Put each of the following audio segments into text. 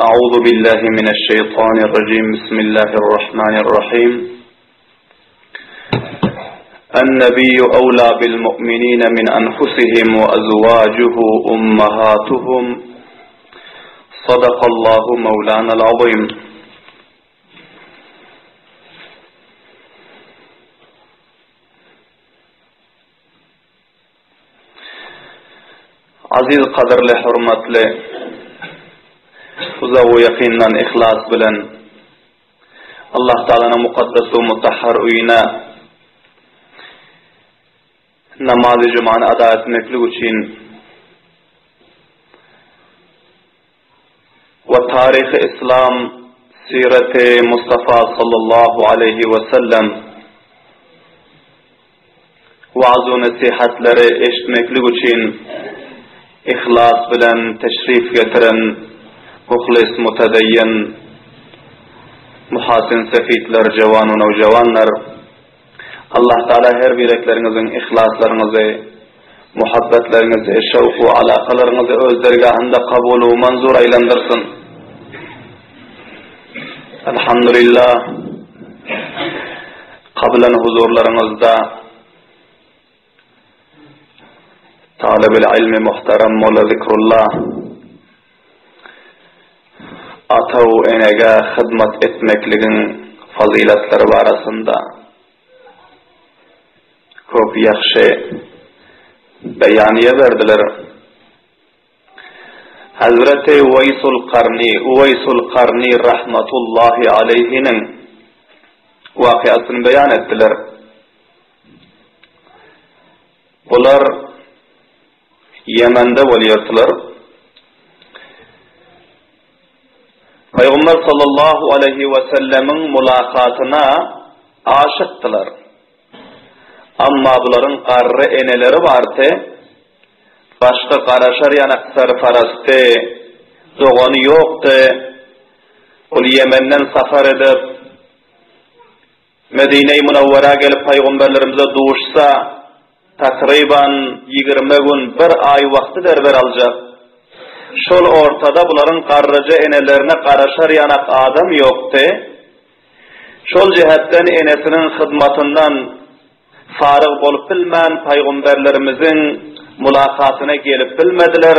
أعوذ بالله من الشيطان الرجيم بسم الله الرحمن الرحيم النبي أولى بالمؤمنين من أنفسهم وأزواجه أمهاتهم صدق الله مولانا العظيم Aziz gadyrly hormatly uzagu ýakyndan yhlas bilen Allah Taalanyň mukaddes we mutahhar öýüne namazy jumany ada etmeklik üçin we taryhy yslam sireti Mustafa sallallahu aleýhi we sellem waaz-u-nesihatlary eşitmeklik üçin yhlas bilen teşrif getiren muhlis mutedeýin muhasin sefitler jewan u nowjawanlar Allah Taala her birekleriňiziň yhlaslaryňyzy Muhabbetleriňizi, şowk we alakalaryňyzy öz dergahynda kabul we manzur aýlandyrsyn. Elhamdülillah. Kablan huzurlaryňyzda Talibül ilmi muhterem Molla Zikrullah ata we enege hyzmat etmekligiň fazylatlary barasynda Köp ýagşy beýanyýe berdiler. Hazreti Uweýsul Karni, Uweýsul Karni rahmatullahi aleýhiniň wakyýasyny beýan etdiler. Bular Ýemende bolýardylar. Pygamber sallallahu aleýhi we sellemiň mulakatyna aşykdylar. Amma bularyň garry eneleri bardy, başga garaşar ýanak sarfarasty, dogany ýokdy. Ol Ýemenden safar edip, Medine-i Munawwara gelip pygamberlerimize duşsa, takryban 20 gün, bir aý wagty berber aljak. Şol ortada bularyň garryja enelerine garaşar ýanak adam ýokdy. Şol jähetden enesiniň hyzmatyndan faryg bolup bilmän pygamberlerimiziň mulakatyna gelip bilmediler.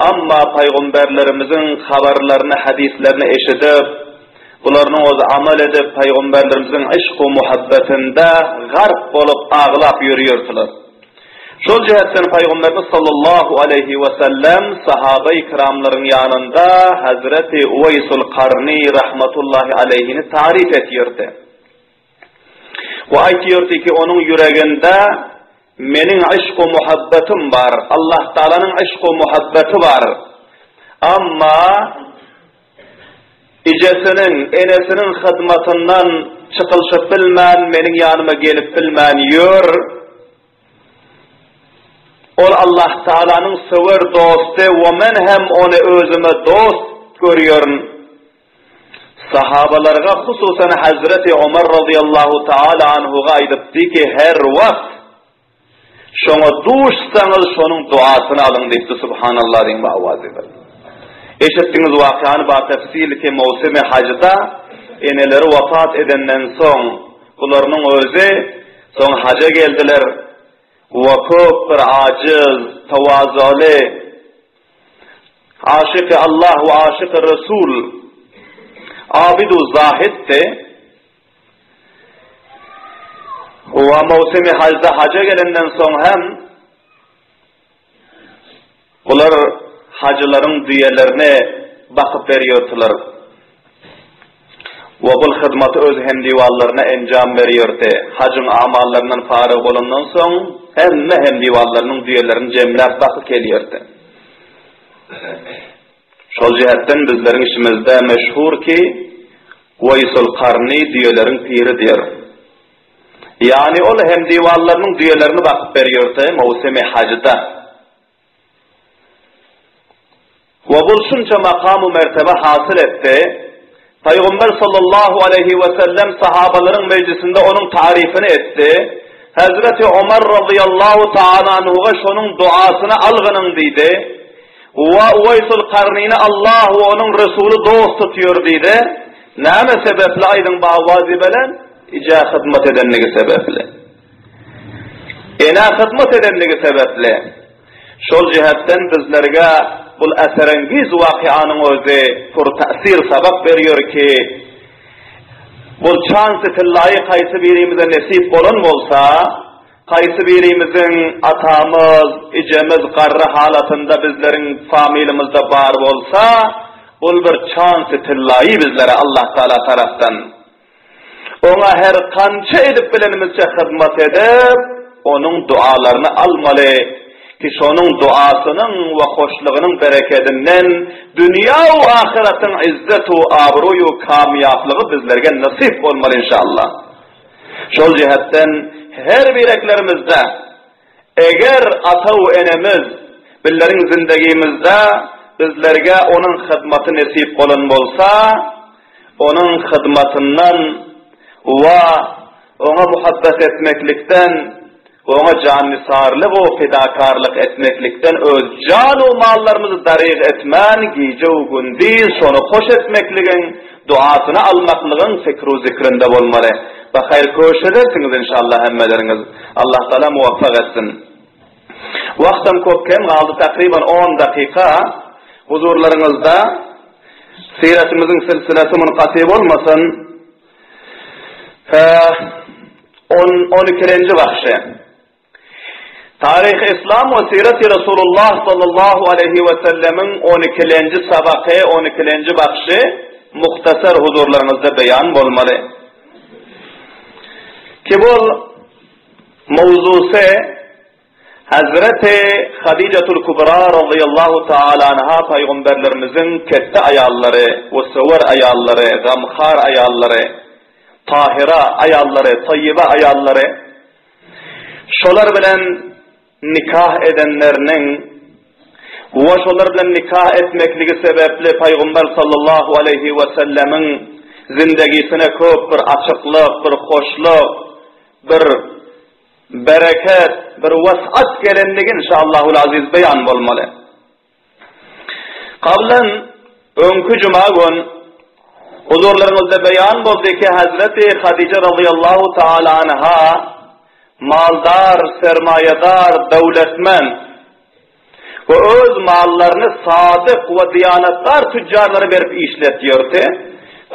Amma pygamberlerimiziň habarlaryny, hadyslaryny eşidip, bularynyň ozi amal edip, pygamberlerimiziň yşk-u muhabbetinde gark bolup aglap ýörýärdiler. Şol jähetden Pygamberimiz sallallahu aleýhi we sellem sahabai kiramlaryň ýanynda Hezreti Uweýsul Karni rahmatullahi aleýhini taryp etýärdi. We aýtýardy ki, onuň ýüreginde meniň yşk-u muhabbetym bar, Allah Taalanyň yşk-u muhabbeti bar. Amma Ejesiniň, enesiniň hyzmatyndan çykylyşyp bilmän, meniň ýanyma gelip bilmän ýör. Ol Allah Tagalanyň söwer dosty we men hem ony özüme dost görýärin. Sahabalarga, hususan Hazreti Omar razyýallahu taala anhuga aýdypdy ki, her wagt Şoňa duşsaňyz şonuň duasyny alyň diýipdi Subhanallah diýiň bu awazy bir. Eşitdiňiz wakany ba tefsil ki mowsimi hajda eneleri wafat edenden soň bularynyň özi soň haja geldiler we köp bir ajyz tawazuly aşyky Allah we aşyky Resul abidu zahiddi. We mowsimi hajda haja gelenden soň hem bular hajylaryň düýelerini bakyp berýärdiler. We bul hyzmaty öz hemdiwallaryna enjam berýärdi. Hajyň amallaryndan faryg bolandan soň hemme hemdiwallarynyň düýelerini jemläp bakyp gelýärdi. Şol jähetden bizleriň işimizde meşhur ki, Weýsul Karni düýeleriň piri diýer. Ýagny ol hemdiwanlarynyň düýelerini bakyp berýärdi mowsimi hajda. We bul şunça makam-u mertebe hasyl etdi. Pygamber sallallahu aleýhi we sellem sahabalaryň mejlisinde onuň taryfyny etdi. Hezreti Omar razyýallahu taala anhuga şonuň duasyny algynyň diýdi. We Uweýsul Karnyny Allah we onuň Resuly dost tutýar diýdi. Näme sebäpli aýdyň Bawazi bilen? Ijä hyzmat edenligi sebäpli. Enä hyzmat edenligi sebäpli. Şol jähetden bizlerge bul eserengiz wakyanyň özi pur täsir sabak berýär ki, bul çansy tyllaýy haýsy birimize nesip bolan bolsa, haýsy birimiziň atamyz, ejemiz garry halatynda bizleriň familymyzda bar bolsa, bul bir çansy tyllaýy bizlere Allah Taala tarapdan. Oňa her kança edip bilenimizçe hyzmat edip, onuň dualaryny almaly, ki şonuň duasynyň we hoşlugynyň berekedinden dünýä u ahyratyň izzet u abroý u kamýaplygy bizlerge nesip bolmaly inşallah. Şol jähetden her bireklerimizde Eger ata we enemiz bizleriň zindegimizde bizlerge onuň hyzmaty nesip bolan bolsa, onuň hyzmatyndan we oňa muhabbet etmeklikden we oňa jannisarlyk we fedakarlyk etmeklikden öz jan u mallarymyzy daryg etmän gije u gündiz şony hoş etmekligiň duasyny almaklygyň fikru zikrinde bolmaly. Bahaýr köşüş edersiňiz inşallah hemmeleriňiz. Allah Taala muwaffak etsin. Wagtam kop kem galdy takryban on dakyka huzurlaryňyzda syratymyzyň silsilesi munkaty bolmasyn. On on ikilenji bahşy. Taryhy Yslam we Sireti Resulullah sallallahu aleýhi we sellemiň on ikilenji sabaky, on ikilenji bahşy muhtasar huzurlaryňyzda beýan bolmaly. Ki bul mowzusy Hazreti Hadijatul Kubra razyýallahu taala anha paýgamberlerimiziň ketde aýallary we söwer aýallary, gamhar aýallary, tahyra aýallary, taýýyba aýallary Şolar bilen nikah edenleriniň we şolar bilen nikah etmekligi sebäpli Pygamber sallallahu aleýhi we sellemiň zindegisine köp bir açyklyk, bir hoşluk, bir bereket, bir wesat gelenligi inşallahul aziz beýan bolmaly. Kablan öňki juma gün huzurlaryňyzda beýan boldy ki, Hazreti Hadije razyýallahu taala anha maldar, sermaýadar, döwletmen we öz mallaryny sadyk we diýanatdar tüjjarlara berip işletýärdi.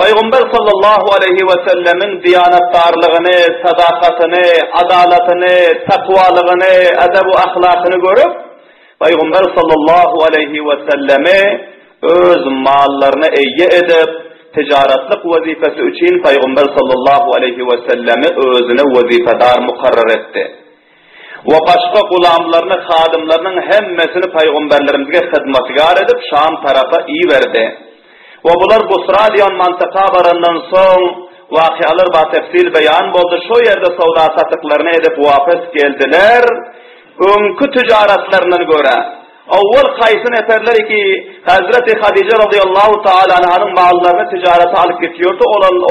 Pygamber sallallahu aleýhi we sellemiň diýanatdarlygyny, sadakatyny, adalatyny, takwalygyny, edeb-u ahlakyny görüp, Pygamber sallallahu aleýhi we sellemi öz mallaryna eýe edip, tijaratlyk wezipesi üçin Pygamber sallallahu aleýhi we sellemi özüne wezipedar mukarrar etdi. We başga gulamlaryny, hadymlarynyň hemmesini Pygamberlerimizge hyzmatgar edip Şam tarapa iberdi. We bular Busra diýen mantyka barandan soň, wakyalar batefsil beýan boldy, şo ýerde söwda-satyklaryny edip wapes geldiler. Öňki tijaratlaryndan görä, owwal kaýsy neferler ki, Hazreti Hadije razyýallahu taala anhanyň mallaryny tijarata alyp gitýordy,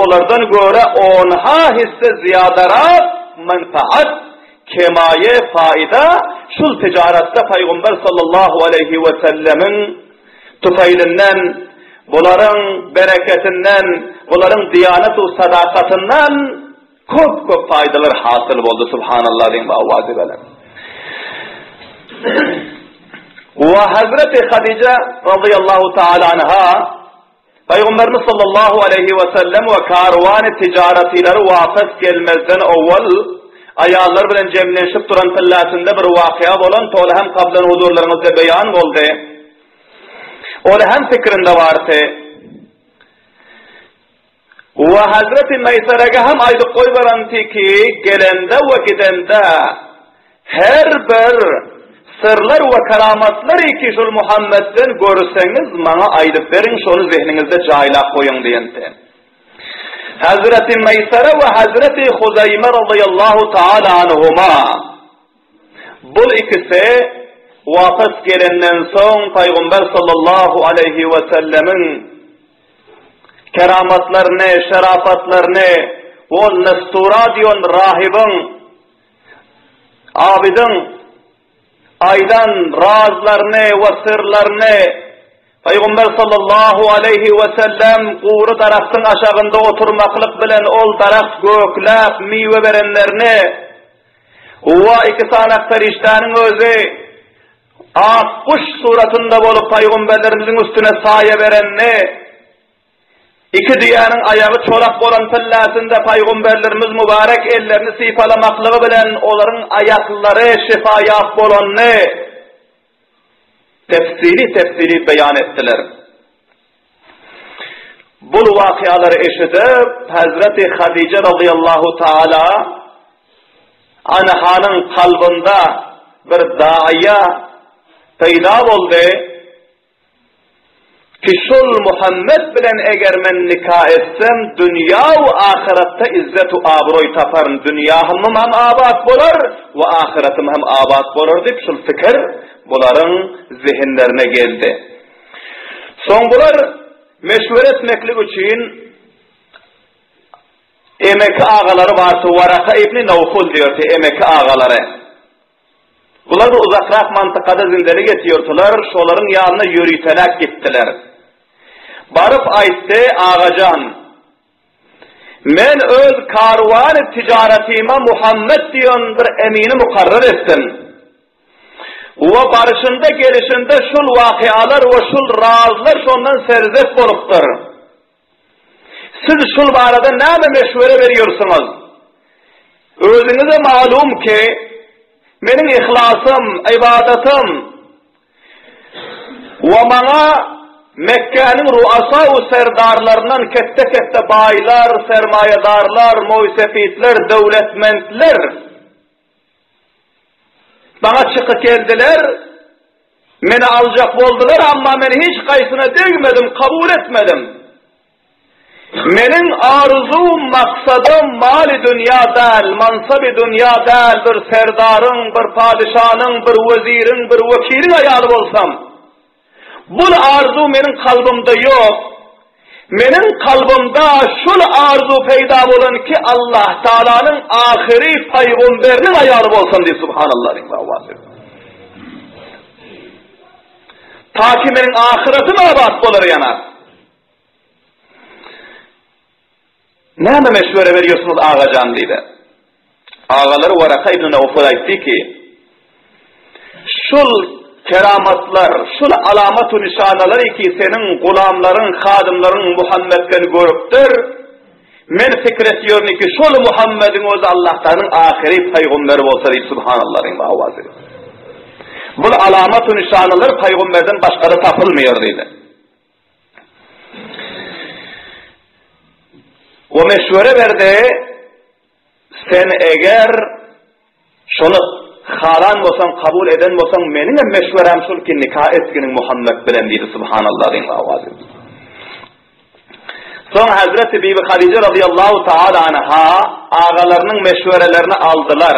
olardan görä onha hisse zyýadarak menfaat, kemaýe, faýda, şul tijaratda Pygamber sallallahu aleýhi we sellemiň tufaýlyndan, bularyň bereketinden, bularyň diýanat u sadakatyndan Köp köp paýdalar hasyl boldy Subhanallah diýiň bu owazy bilen. Wa Hazreti Hadija radıyallahu taala anha Peygamberimiz sallallahu aleyhi ve sellem we karwany ticaretleri wafat gelmezden owwal aýallar bilen jemlenşip duran pillasynda bir wakyýa bolan toly hem kablan huzurlaryňyzda beýan boldy. Ol hem fikrinde bardy. We Hazreti Meýserege hem aýdyp goýberensi ki, gelende we gidende her bir syrlar we keramatlar ki şol Muhammetden görseňiz maňa aýdyp beriň şony zehniňizde jaýlap goýuň diýenti. Hazreti Meýsere we Hazreti Huzaýme razyýallahu taala anhuma bul ikisi wapas gelenden soň Pygamber sallallahu aleýhi we sellemiň keramatlaryny, şerapatlaryny ol Nestura diýen rahybyň, abydyň. Aýdan razlaryny we syrlaryny Pygamber sallallahu aleýhi we sellem gury daragtyň aşagynda oturmaklyk bilen ol daragt gökläp miwe berenlerini we iki sanak perişdäniň özi ak guş suratynda bolup pygamberlerimiziň üstüne saýa berenini Iki düýäniň aýagy çolak bolan pilläsinde pygamberlerimiz mübärek ellerini sypalamaklygy bilen olaryň aýaklary şyfa-ýap bolanyny tefsili-tefsili beýan etdiler. Bul wakyalary eşidip, Hezreti Hadyja razyýallahu taala anhanyň kalbynda bir daýa peýda boldy. Ki şol Muhammet bilen eger men nika etsem, dünýä we ahyretde izzet u abraý taparyn, dünýähimim hem abat bolar we ahyretym hem abat bolar diýip şul pikir bularyň zehinlerine geldi. Soň bular meşwere etmeklik üçin emeki agalary bardy, Waraka ibni Nawful diýerdi emeki agalary. Bular bir uzakrak mantykada zindelik etýordylar, şolaryň ýanyna ýöriteläp gitdiler. Baryp aýtdy, Agajan, men öz karwany tijaratyma Muhammet diýen bir emini mukarrar etdim. We baryşynda gelişinde şul wakyalar we şul razlar şondan serzet bolupdyr. Siz şul barada näme meşwere berýärsiňiz? Özüňize malum ki, meniň yhlasym, ybadatym we maňa Mekgäniň ruasa-u serdarlaryndan ketde-ketde baýlar, sermaýadarlar, moýsepitler, döwletmentler maňa çykyp geldiler, meni aljak boldular, amma men hiç gaýsyna degmedim, kabul etmedim. Meniň arzuwym, maksadym maly dünýä däl, mansaby dünýä däl, bir serdaryň, bir padyşanyň, bir weziriň, bir wekiliň aýaly bolsam. Bul arzuw meniň kalbymda ýok. Meniň kalbymda şul arzuw peýda bolan ki, Allah Taalanyň ahyry paýgomberiniň aýaly bolsam diýip subhanallah diýip owazy. Ta ki meniň ahyretym abat bolar ýana. Näme meşwere berýärsiňiz agajan diýdi. Agalary Waraka ibn Nawfal aýtdy ki, Şul keramatlar, şul alamat-u nyşanalar ki seniň gulamlaryň, hadymlaryň Muhammetden görüpdir. Men pikir etýärin ki, şol Muhammediň özi Allahtanyň ahyry pygomberi bolsa diýip subhanallah diýip owaz edip. Bul alamat-u nyşanalar pygamberden başga-da tapylmaýar diýdi. O meşwere berdi, sen eger şony halan bolsaň, kabul eden bolsaň, meniň hem meşwerem şol ki, nika etginiň Muhammet bilen diýdi, subhanallah diýip awaz etdi. Soň Hazreti Bibi Hadije radiyallahu taala anha agalarynyň meşwerelerini aldylar.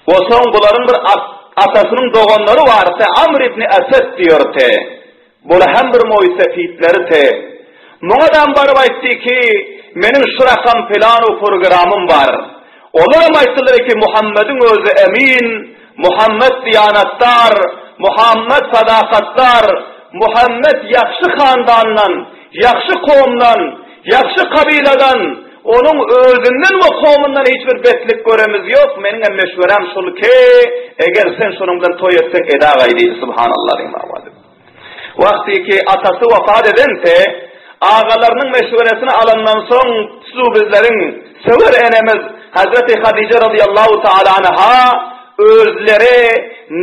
We soň bularyň bir atasynyň doganlary bardy, Amr ibn Esed diýerdi. Bula hem bir moýsefitleridi. Muňadam baryp aýtdy ki, meniň şu rakam pylanu programym bar. Olaram aýtdylar ki, Muhammediň özi emin, Muhammet diýanatdar, Muhammet sadakatdar, Muhammet ýagşy handandan, ýagşy kowumdan, ýagşy kabyladan, Onuň özünden we kowumyndan hiç bir betlik göremiz ýok, meniňem meşweräm şul ki, eger sen şonuň bilen toý etseň edagaý diýdi, Subhanallah diýip awazy. Wagty ki atasy wepat edense, agalarynyň meşweresini alandan soň su bizleriň söwer enemiz Hazreti Hadije razyýallahu taala anha özleri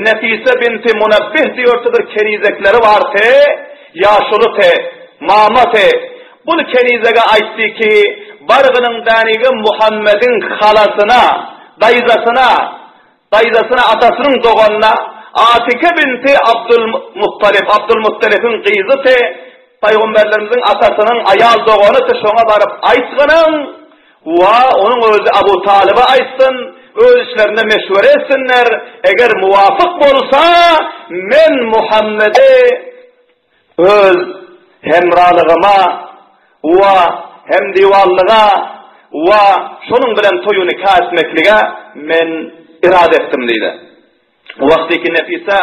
Nefise binti Munebbih diýorty bir kenizekleri bardy, ýaşuly te, mama te, Bul kenizege aýtdy ki, Bargynyň dänigi Muhammediň halasyna, daýzasyna, daýzasyna atasynyň doganyna, Atike binti Abdul Muttalyp, Abdul Muttalypyň gyzyty, pygamberlerimiziň atasynyň aýal doganyty, şoňa baryp aýtgynyň, wa onuň özi Abu Talyba aýtsyn, öz içlerinde meşwere etsinler, eger muwafyk bolsa, men Muhammedi Öz hemralygyma we hemdiwanlyga we şonuň bilen toýu nika etmeklige men irade etdim diýdi. Wagtyky Nefise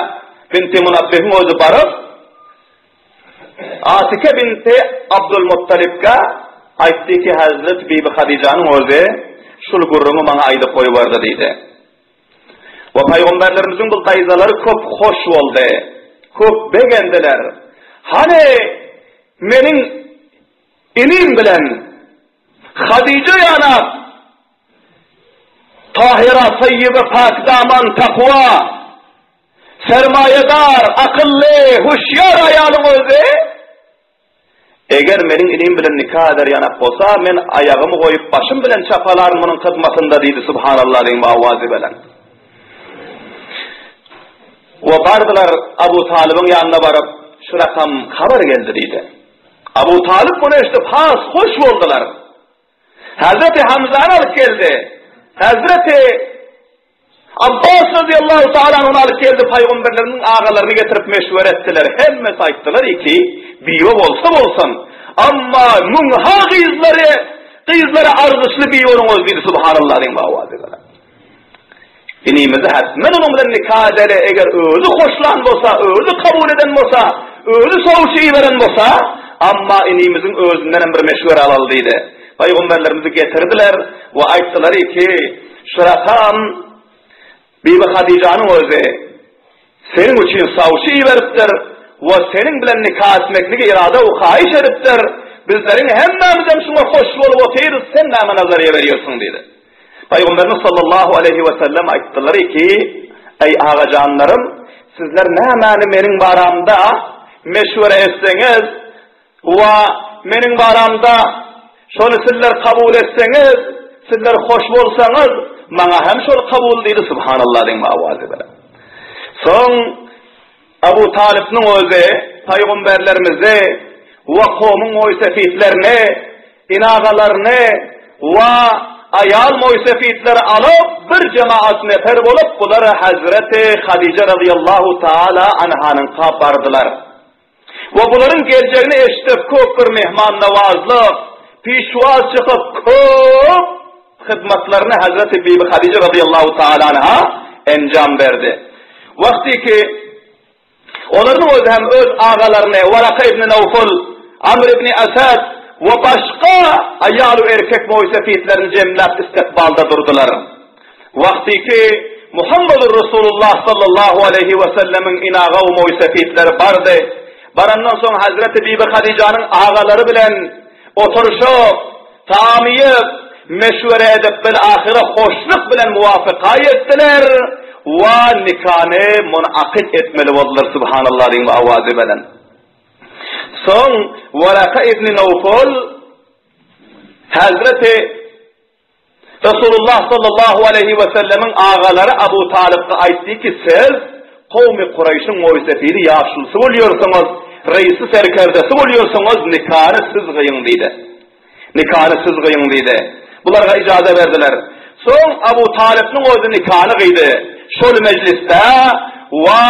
binti Munabbihiň özi baryp, Atike binti Abdulmuttalypga aýtdy ki, Hezret Bibi Hadyjanyň özi şul gürrüňi maňa aýdyp goýberdi diýdi. We pygamberlerimiziň bu daýzalary köp hoş boldy, köp begendiler. Hany meniň inim bilen Hadyja ýanak Tahyra, taýýyba, pakdaman, takwa, sermaýadar, akylly, hüşýar aýalyň özi, Eger meniň inim bilen nika eder ýanak bolsa, men aýagymy goýup, başym bilen çapalaryn munuň hyzmatynda diýdi, Subhanallah diýiň owazy bilen. We bardylar Abu Talybyň ýanyna baryp, şu rakam habar geldi diýdi. Abu Talyp muny eşidip has hoş boldular. Hazreti Hamzany alyp geldi. Hazreti Abbas razyýallahu taala ony alyp geldi, pygamberleriniň agalaryny getirip meşwere etdiler. Hemmesi aýtdylar ki, biwe bolsa bolsun, amma müňha gyzlary, gyzlara arzyşly biwe onuň özi diýdi, subhanallah diýiň owazy bilen. Inimizi hetmen onuň bilen nika edeli, eger özi hoşlan bolsa, özi kabul eden bolsa, özi sawçy iberen bolsa, amma inimiziň özünden hem bir meşwere alaly diýdi. Pygamberlerimizi getirdiler we aýtdylar ki, Şurakam Bibi Hadyjanyň özi seniň üçin sawçy iberipdir we seniň bilen nika etmekligi irada we haýyş edipdir. Bizleriň hemmämizem şuňa hoş bolup otyrys, sen näme nazariýa berýärsiň diýdi. Pygamberimiz sallallahu aleýhi we sellem aýtdylar ki, Eý agajanlarym, sizler nämäni meniň baramda meşwere etseňiz we meniň baramda şony sizler kabul etseňiz, sizler hoş bolsaňyz, maňa hem şol kabul diýdi, Subhanallah diýiň owazy bilen. Soň Abu Talypnyň özi pygamberlerimizi we kowmuň moýsefitlerini, inagalaryny we aýal moýsefitleri alyp, bir jemaat nefer bolup, bular Hezreti Hadyja razyýallahu taala anhanyňka bardylar. We bularyň geljegini eşidip, köp bir mehmannawazlyk, pişwaz çykyp, köp hyzmatlaryny Hezreti Bibi Hadyja razyýallahu taala anha enjam berdi. Wagty ki, olaryň özi hem öz agalaryny Waraka ibn Nawfal, Amr ibn Asad we başga aýal we erkek moýsefitlerini jemläp istikbalda durdular. Wagty ki, Muhammedur Resulullah sallallahu aleýhi we sellemiň inaga we moýsefitleri bardy. Barandan soň Hazreti Bibi Hadyjanyň agalary bilen oturyşyp, Taam iýip, meşwere edip, bil-ahyra hoşluk bilen muwafyka ýetdiler we nikany munakyt etmeli boldular, Subhanallah diýiň we owazy bilen. Soň Waraka ibn Nawfal Hazreti Resulullah sallallahu aleýhi we sellemiň agalary Abu Talypga aýtdy ki, siz kowmy Kureýşiň moýsefili ýaşulusy bolýarsyňyz, reýsi serkerdesi bolýarsyňyz, nikany siz gyýyň diýdi. Nikany siz gyýyň diýdi. Bularga ijaza berdiler. Soň Abu Talypnyň özi nikany gyýdy. Şol mejlisde we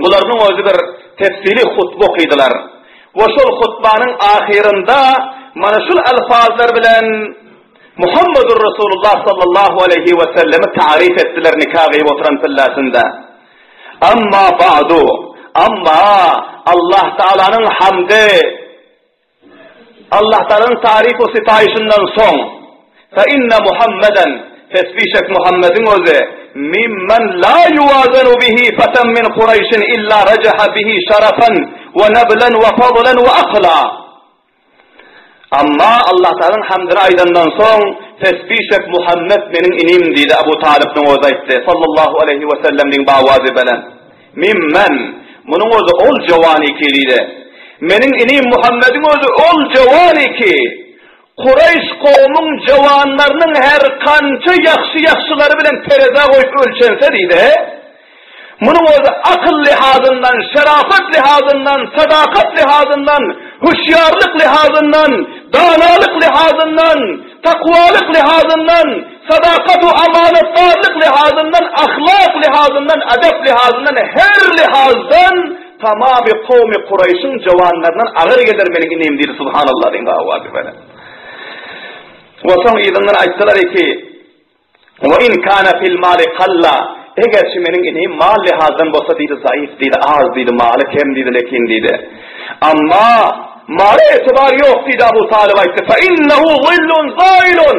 Bularynyň özi bir tefsili hutba okydylar. We şol hutbanyň ahyrynda mana şul alfazlar bilen Muhammedur Resulullah sallallahu aleýhi we sellemi taryf etdiler nika gyýyp oturan pillasynda. Amma ba'du, amma Allah Taalanyň hamdy, Allah Taalanyň taryf we sitaýyşyndan soň, Fe inne Muhammeden, pes bişek Muhammediň özi, mimmen la yuwazanu bihi feten min Kureýşin illa rejaha bihi şerefan we neblen we fadlen we akla. Amma Allah Taalanyň hamdyny aýdandan soň, pes bişek Muhammed meniň inim diýdi, Abu Talypnyň özi aýtdy, sallallahu aleýhi we sellemniň bawazy belen. Mimmen, munuň özi ol jowan iki diýdi. Meniň inim Muhammediň özi ol jowan iki. Kureýş kowumyň jowanlarynyň her kança ýagşy-ýagşylary bilen terezä goýup ölçense diýdi. Munuň özi akyl lihazyndan, şerafet lihazyndan, sadakat lihazyndan, hüşýarlyk lihazyndan, danalyk lihazyndan, takwalyk lihazyndan, Sadakat we amanatdarlyk lihazyndan, ahlak lihazyndan, edep lihazyndan, her lihazdan tamamy kowmy Kureýşiň jowanlaryndan agyr geler meniň inim diýdi Subhanallah diýiň owazy bilen. We soň yzyndan aýtdylar ki, Wa in kana fil mali qalla. Egerçi meniň inim mal lihazdan bolsa diýdi, zaif diýdi, az diýdi, maly kem diýdi, lekin diýdi. Amma mala etibar ýok diýdi Abu Talyp aýtdy. Fa innehu zillun zailun.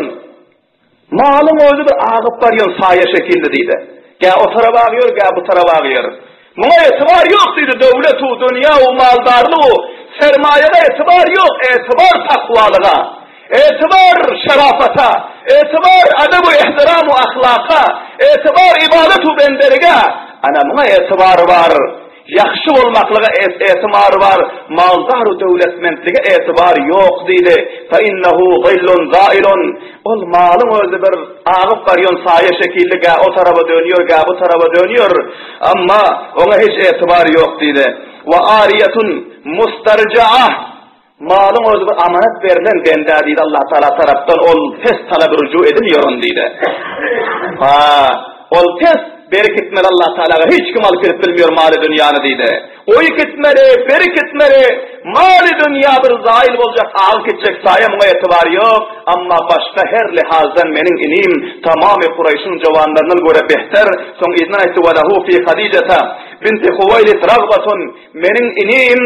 Malyň özi bir agyp barýan saýa şekilli diýdi. Gä o taraba agýar, gä bu taraba agýar. Muňa etibar ýok diýdi, döwlet-u, dünýä-u, maldarlyg-u, sermaýaga etibar ýok, etibar takwalyga, etibar şerapata, etibar edeb-u ehtiram-u ahlaka, etibar ybadat-u bendelige, ana muňa etibar bar. Ýagşy bolmaklyga etibar bar, maldar-u döwletmentlige etibar ýok diýdi. Fe innehu zillun zailun. Ol malyň özi bir agyp barýan saýa şekilli gä o taraba dönýär, gä bu taraba dönýär. Emma oňa hiç etibar ýok diýdi. Wa ariýetun mustarjaah. Malyň özi bir amanat berlen bendä diýdi Allah Taala tarapdan ol pes talap rüju edilýär diýdi. Ha, ol pes berkitmeli Allah Taalaga hiç kim alyp gidip bilmeýär maly dünýäni diýdi. Oý gitmeli, berkitmeli, maly dünýä bir zaýyl boljak, agyp gitjek saýa muňa etibar ýok, amma başga her lihazdan meniň inim tamamy Kuraýşyň jowanlaryndan görä behter, soň yzyndan aýtdy, Wa lahu fi Hadijata binti Huwaýlid ragbatun, meniň inim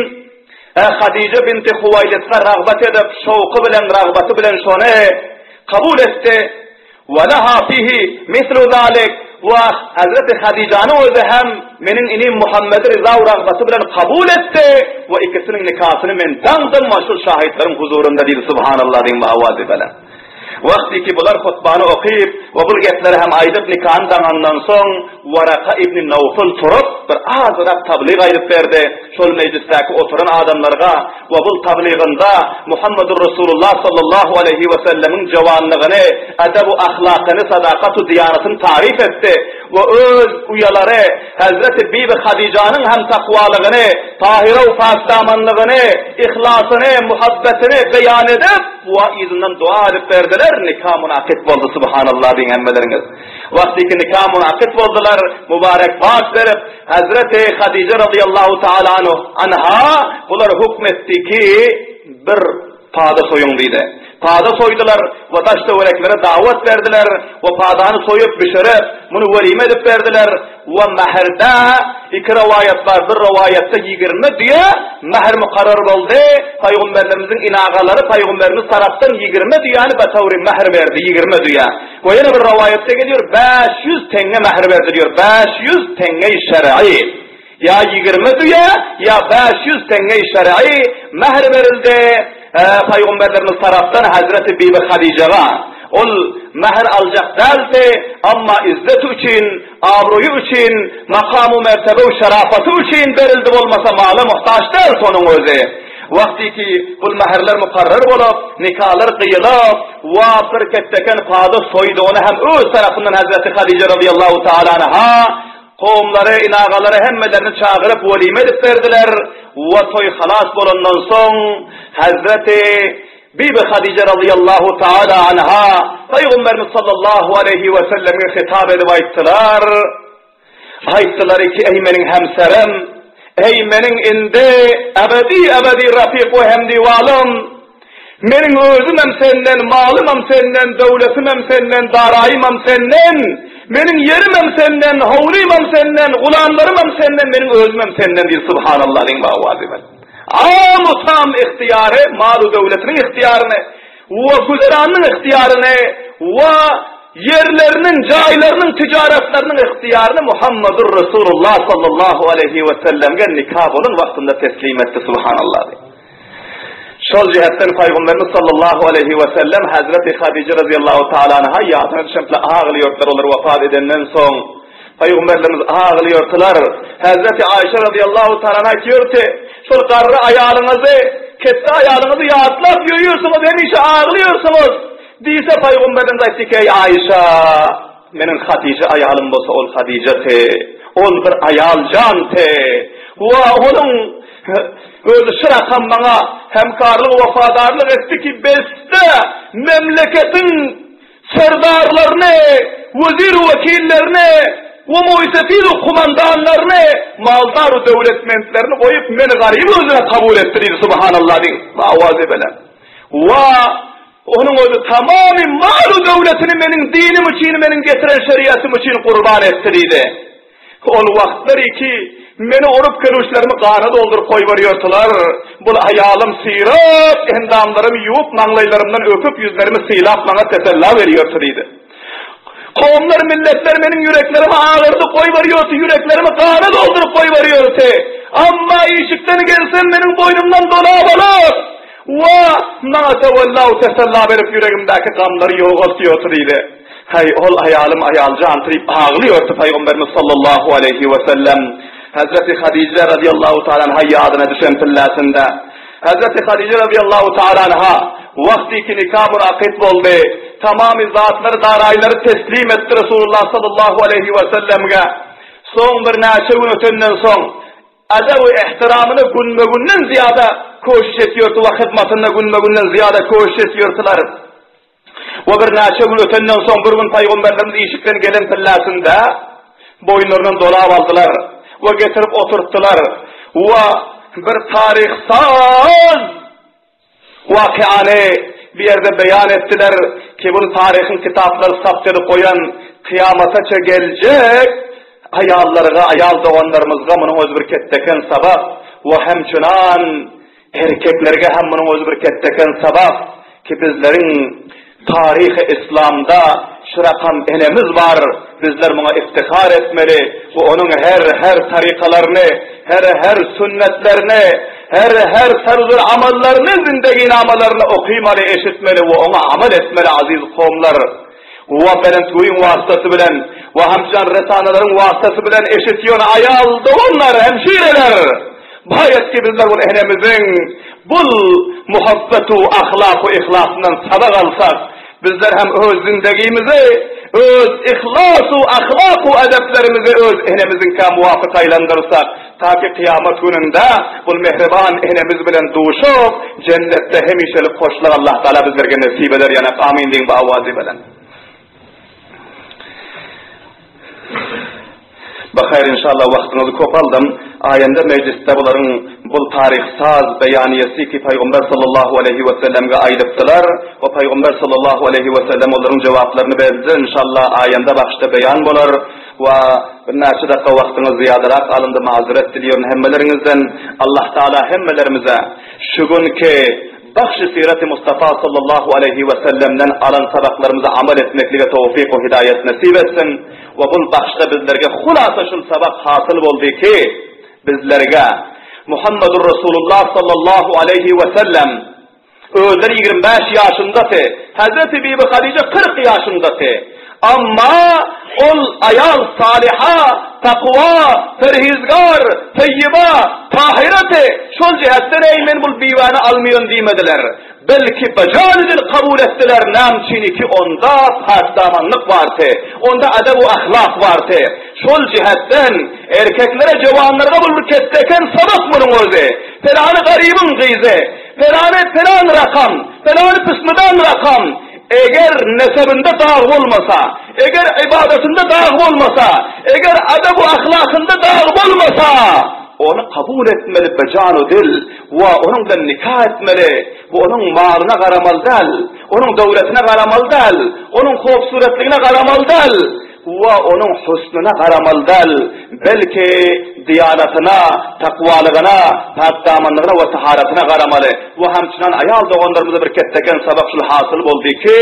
Hadyja binti Huwaýlidge ragbat edip, şowky bilen, ragbaty bilen şony kabul etdi. Wa laha fihi mislu zalik, we Hezreti Hadyjanyň özi hem meniň inim Muhammedi ryza we ragbaty bilen kabul etdi we ikisiniň nikasyny men daňdym we şul şahytlaryň huzurynda diýdi, Subhanallah diýiň we awazy bilen. Wagty ki bular hutbany okyp we bul gepleri hem aýdyp nikany daňandan soň Waraka ibni Nawfal turup bir azrak tablyg aýdyp berdi şol mejlisdäki oturan adamlarga we bul tablygynda Muhammedur Resulullah sallallahu aleýhi we sellemiň jowanlygyny, edebu ahlakyny, sadakatu diýanatyny taryf etdi we öz uýalary Hezreti Bibi Hadyjanyň hem takwalygyny, tahyra we pakdamanlygyny, yhlasyny, muhabbetini beýan edip, Wa yzyndan dua edip berdiler, nika munakyt boldy, Subhanallah diýiň hemmeleriňiz. Wagtyky nika munakyt boldular, mübarek baş berip, Hezreti Hadyja razyýallahu taala anha bular hukm etdi ki, bir pada soýuň diýdi. Pada soýdular we daş-töwereklere dawat berdiler we padany soýup bişirip, muny welime edip berdiler. We mähirde iki rowaýat bar, bir rowaýatda 20 düýe mähir mukarrar boldy, Pygamberlerimiziň inagalary Pygamberimiz tarapdan 20 düýäni betawry mähir berdi, 20 düýe. We ýene bir rowaýatda gelýär, 500 teňňe mähir berdi diýýär, 500 teňňe-i şer'i. Ýa 20 düýe, ýa 500 teňňe-i şer'i mähir berildi Pygamberlerimiz tarapdan Hezreti Bibi Hadyjaga. Ol mähir aljak däldi, amma izzeti üçin, Abraýy üçin, makamu mertebe we şerapaty üçin berildi bolmasa mala muhtaç däl şonuň özi. Wagty ki bul mähirler mukarrar bolup, nikalar gyýylyp, wa bir ketdeken pada soýdugyny hem öz tarapyndan Hezreti Hadyja razyýallahu taala anha kowumlary, inagalary hemmelerini çagyryp welime edip berdiler. Wa toý halas bolandan soň Hezreti Bibi Hadyja razyýallahu taala anha Pygamberimiz sallallahu aleýhi we selleme hitap edip aýtdylar, Aýtdylar ki, eý meniň hemserim, eý meniň indi ebedi-ebedi rafik we hemdiwalym, meniň özümem senden, malymam senden, döwletimem senden, daraýymam senden, meniň ýerimem senden, howlymam senden, gulamlarymam senden, meniň özümem senden diýdi, Subhanallah diýiň bawazy bilen. Amu tam ygtyýary, mal-u döwletiniň ygtyýaryny we güzeranynyň ygtyýaryny we ýerleriniň, jaýlarynyň, tijaratlarynyň ygtyýaryny Muhammadur Resulullah sallallahu aleýhi we sellemge nika bolan wagtynda teslim etdi, subhanallah. Şol jihetden Pygamberimiz sallallahu aleýhi we sellem Hazreti Hadyja razyýallahu taala anha ýadyna düşenple aglaýardylar olar wepat edenden soň. Pygamberlerimiz aglaýardylar. Hezreti Aýşe razyýallahu taala anha aýtýardy, Şol garry aýalyňyzy, ketde aýalyňyzy ýatlap ýörýärsiňiz, hemişe aglaýarsyňyz. Diýse Pygamberimiz aýtdy ki, Eý Aýşa, meniň Hatyja aýalym bolsa ol Hatyjady. Ol bir aýal jandy. We onuň özi şu rakam maňa hemkarlyk, wepadarlyk etdi ki, besde memleketiň Serdarlaryny, wezir-wekillerini we moýsefid-u kumandanlaryny, maldar-u döwletmentlerini goýup, meni garyby özüne kabul etdi diýdi, Subhanallah diýiň, bu awazy belent. Wa. Onuň özi tamamy mal-u döwletini meniň dinim üçin, meniň getiren şeriatym üçin gurban etdi diýdi. Ol wagtlar iki meni urup keluşlerimi gana dolduryp goýberýärdiler. Bul aýalym syrap, endamlarymy ýuwup, maňlaýlarymdan öpüp, ýüzlerimi sylap maňa tesella berýärdi diýdi. Kowumlar, milletler meniň ýüreklerimi agyrdyp goýberýärdi, ýüreklerimi gana dolduryp goýberýärdi. Amma işikden gelsem meniň boýnumdan dolap alyp, we maňa tewella we tesella berip ýüregimdäki gamlary ýogaltýardy diýdi. Haý, ol aýalym aýaljan diýip aglaýardy Pygamberimiz sallallahu aleýhi we sellem. Hezreti Hadije radiyallahu taala anha ýadyna düşen pilläsinde. Hezreti Hadije radiyallahu taala anha wagty ki nika murakyt boldy, tamamy zatlary daraýlary teslim etdi Resulullah sallallahu aleýhi we sellemge. Soň birnäçe gün ötenden soň Edep we ehtiramyna günbe-günden zyýada köşüş etýärdi we hyzmatynda günbe-günden zyýada köşüş etýärdiler. We birnäçe gün ötenden soň bir gün Pygamberlerimiz işikden gelen pilläsinde boýunlaryndan dolap aldylar we getirip oturtdylar we bir taryhsaz Wakyany bu ýerde beýan etdiler ki, buny taryhyň kitaplary sabt edip goýan kyýamataça geljek aýallarga, aýal doganlarymyzga munuň özi bir ketdeken sabak we hemçünan erkeklerge hem munuň özi bir ketdeken sabak ki bizleriň Taryhy yslamda şu rakam enemiz bar, bizler muňa iftihar etmeli we onuň her her tarykalaryny, her her sünnetlerini, her her tarzul amallaryny zindeginamalaryny okymaly, eşitmeli we oňa amal etmeli aziz kowumlar. We belentgöýüň wasytasy bilen we hamjan resanalaryň wasytasy bilen eşitýän aýal doganlar, hemşireler! Baýat ki bizler bul enemiziň bul muhabbetu ahlaku yhlasyndan sabak alsak, bizler hem öz zindegimizi, öz yhlasu ahlaku edeplerimizi öz enemiziňkä muwafyk aýlandyrsak, ta ki kyýamat gününde bul mähriban enemiz bilen duşup, jennetde hemişelik hoşluk Allah Taala bizlerge nesip eder ýanak amin diýiň bu awazy bilen. Bahaýr inşallah wagtyňyzy köp aldym. Aýanda mejlisde bularyň bul taryh saz beýaniýesi ki Pygamber sallallahu aleýhi we sellemge aýdypdylar we Pygamber sallallahu aleýhi we sellem olaryň jogaplaryny berdiler inşallah aýanda bagşda beýan bolar we birnäçe dakga wagtyňyz zyýadarak alyndy mazeret dilýerin hemmeleriňizden Allah Taala hemmelerimize şu günki Bagşy Syraty Mustafa sallallahu aleýhi we sellemden alan sabaklarymyza amal etmeklige towfyk we hidaýat nesip etsin we bul bagşda bizlerge hulasa şul sabak hasyl boldy ki bizlerge Muhammedur Resulullah sallallahu aleýhi we sellem özleri 25 ýaşyndady Hazreti Bibi Hadije 40 ýaşyndady Amma ol aýal salyha, takwa, perhizgar, taýýyba, tahyrady, şol jähetden eý men bul biwäni almaýan diýmediler. Belki bejany-dil kabul etdiler, näme üçiniki onda päkdamanlyk bardy, onda edep-u ahlak bardy. Şol jähetden erkeklere, jowanlarga bul bir ketdeken sabak munuň özi. Pelany garybyň gyzy, pelany pelan rakam, pelany pysmydan rakam, Eger nesebinde dag bolmasa, eger ybadatynda dag bolmasa, eger adebu ahlakynda dag bolmasa, ony kabul etmeli bejanu dil we onuň bilen nika etmeli we onuň malyna garamaly däl, onuň döwletine garamaly däl, onuň hobsuratlygyna garamaly däl. We onuň husnuna garamaly däl, belki diýanatyna, takwalygyna, päkdamanlygyna we taharatyna garamaly. We hemçinan aýal doganlarymyza bir ketdeken sabak şul hasyl boldy ki,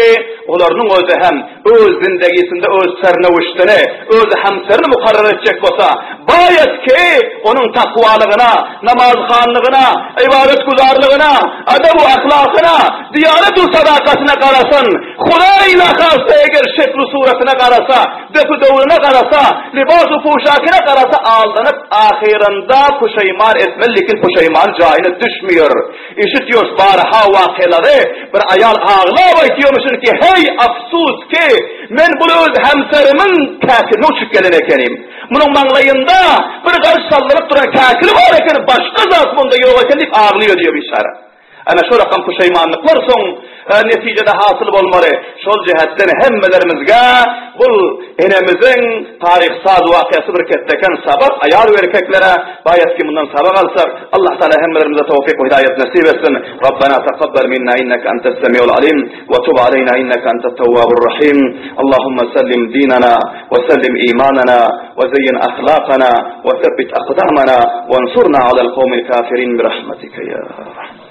olarynyň özi hem öz zindegisinde öz sernewiştini, öz hemserini mukarrar etjek bolsa, baýat ki, onuň takwalygyna, namazhanlygyna, ybadatguzarlygyna, adebu ahlakyna, diýanatu sadakatyna garasyn. Hudaý nahasta eger şeklu-suratyna garasa, döpi-döwrüne garasa, libasu puşakyna garasa aldanyp ahyrynda puşeýman etmeli lekin puşeýman jaýyna düşmeýär. Eşitýors barha wakylary bir aýal aglap aýtýarmyşyn ki heý afsus ki men bul öz hemserimiň käkiline uçup gelen ekenim. Munuň maňlaýynda bir garyş salnyp duran käkili bar ekeni başga zat munda ýok eken diýip aglaýar diýýär biçäre. Ana şo rakam puşeýmanlyklar soň. netijede hasyl bolmaly. Şol jähetden hemmelerimizge bul enemiziň taryhsaz wakasy bir ketdeken sabak, aýal we erkeklere baýat ki mundan sabak alsak, Allah Taala hemmelerimize towfyk we hidaýat nesip etsin. Rabbena takabbal minna inneke entes semiul alim we tub aleyna inneke entet tewwabur rahim. Allahumma sellim dinana we sellim imanana we zeýin ahlakana we sebbit akdamana we ansurna alel kawmil kafirin bi rahmetike ya rahman.